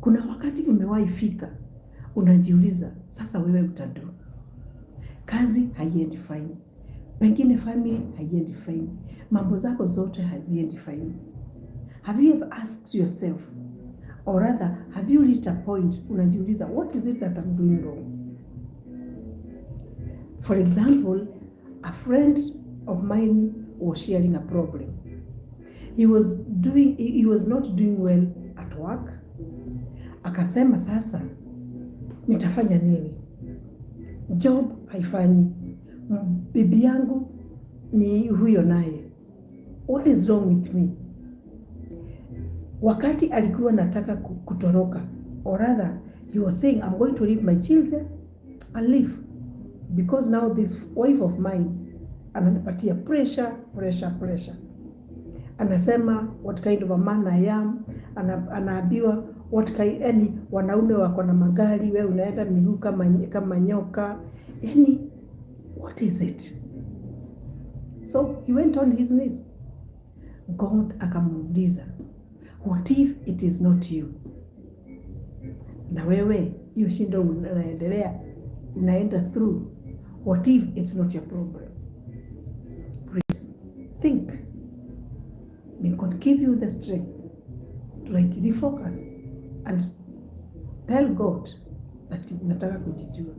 Kuna wakati umewahi fika unajiuliza, sasa wewe utado, kazi haiendi fine, pengine family haiendi fine, mambo zako zote haziendi fine. Have you ever asked yourself, or rather have you reached a point unajiuliza, what is it that I'm doing wrong? For example, a friend of mine was sharing a problem. He was not doing well at work. Akasema, sasa nitafanya nini? Job haifanyi, bibi yangu ni huyo naye, what is wrong with me? Wakati alikuwa nataka kutoroka, or rather he was saying, "I'm going to leave my children and leave because now this wife of mine ananipatia pressure, pressure, pressure." Anasema what kind of a man I am. Anaambiwa what kind, yani wanaume wako na magari, we unaenda miguu kama nyoka. Yani what is it? So he went on his knees. God akamuuliza, "What if it is not you?" Na wewe hiyo shindo unaendelea unaenda through, what if it's not your problem? Please think. May God give you the strength to like refocus and tell God that unataka kujijua.